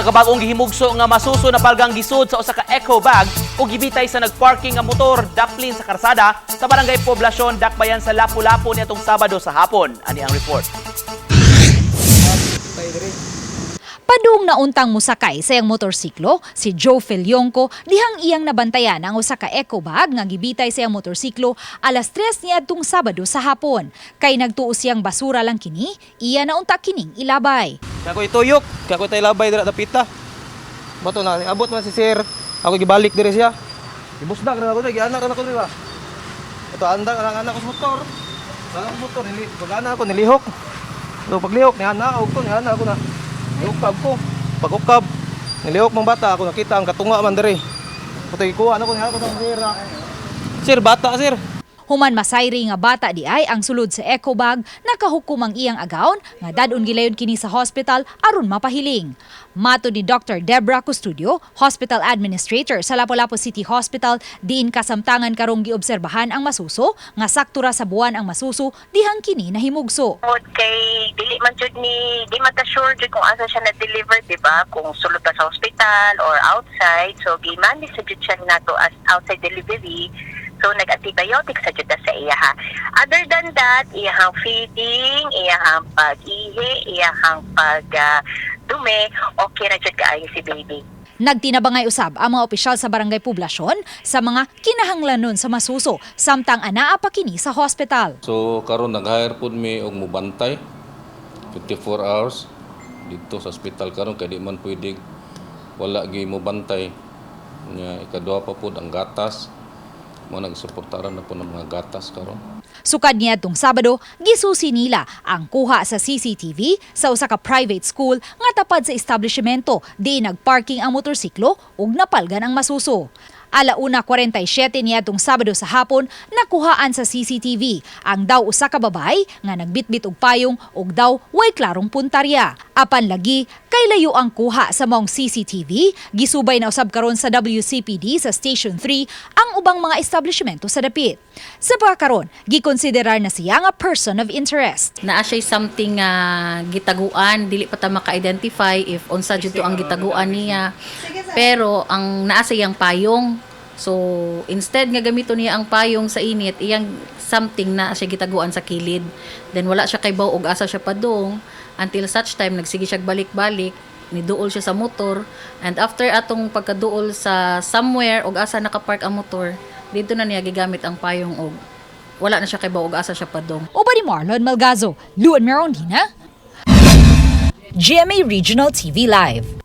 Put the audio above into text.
Usa ka bag-ong gihimugso nga masuso napalgang gisud sa usa ka eco bag ug gibitay sa nagparking nga motor daplin sa karsada sa Barangay Poblacion, Dakbayan sa Lapu-Lapu niadtong Sabado sa hapon. Ani ang report. Padung na untang musakay sa iyang motorsiklo, si Joe Felyonco, dihang iyang nabantayan ang usa ka eco bag nga gibitay sa iyang motorsiklo alas 3 niadtong Sabado sa hapon. Kay nagtuo siyang basura lang kini, iya na unta kining ilabay. Kaya ko ituyok, kaya ko tayo labay dira dapita. Bato na, abot man si sir. Ako gibalik dire siya. Gibusdak ra ako diri, gianak ra ako diri ba. Ito andang ang anak ko sa motor. Ang anak ko sa motor, nili, pag ako nilihok. So paglihok ni ana og to ni ana ako na. Niukab ko. Pag ukab, nilihok mang bata ako nakita ang katunga man diri. Patay ko ano ko ni ako sa sir. Sir, bata, sir. Human masayri nga bata di ay ang sulod sa eco bag, nakahukom ang iyang agawon nga dad-on gilayon kini sa hospital aron mapahiling. Matod ni Dr. Debra Custodio, hospital administrator sa Lapu-Lapu City Hospital, diin kasamtangan karong giobserbahan ang masuso nga sakto ra sa buwan ang masuso dihang kini nahimugso. Tungod kay dili man jud ni di man ta sure jud kung asa siya na-deliver, di ba? Kung sulod ba sa hospital or outside. So gimanage sa jud siya nato as outside delivery. So nag-antibiotic sa jud ta sa iya ha. Other than that, iyahang feeding, iyahang pag-ihi, iyahang pag dumi, okay na jud kaayo si baby. Nagtinabangay usab ang mga opisyal sa Barangay Poblasyon sa mga kinahanglanon sa masuso samtang anaa pa kini sa hospital. So karon nag-hire pud mi og mubantay 24 hours dito sa ospital karon kay di man pwede wala gyud mubantay. Nya ikaduha pa pud ang gatas. Mo nagsuportaran na po ng mga gatas karon. Sukad niadtong Sabado, gisusi nila ang kuha sa CCTV sa usa ka private school nga tapad sa establishmento di nagparking ang motorsiklo ug napalgan ang masuso. 1:47 niadtong Sabado sa hapon, nakuhaan sa CCTV ang daw usa ka babay nga nagbitbit og payong ug daw way klarong puntarya. Apan lagi kay layo ang kuha sa maong CCTV, gisubay na usab karon sa WCPD sa Station 3 ang ubang mga establishmento sa dapit. Sa pagkakaron, gikonsiderar na siya nga person of interest. Naa siya something nga gitaguan, dili pa ta maka-identify if unsa jud to ang gitaguan niya, pero ang naa sa iyang payong. So instead nga gamito niya ang payong sa init, iyang something na siya gitaguan sa kilid. Then wala siya kay og asa siya padung until such time nagsige siya balik-balik, niduol siya sa motor, and after atong pagkaduol sa somewhere og asa nakapark ang motor, dito na niya gigamit ang payong og wala na siya kay og asa siya padung. Uban ni Marlon Malgazo, Luan Merondina, GMA Regional TV Live.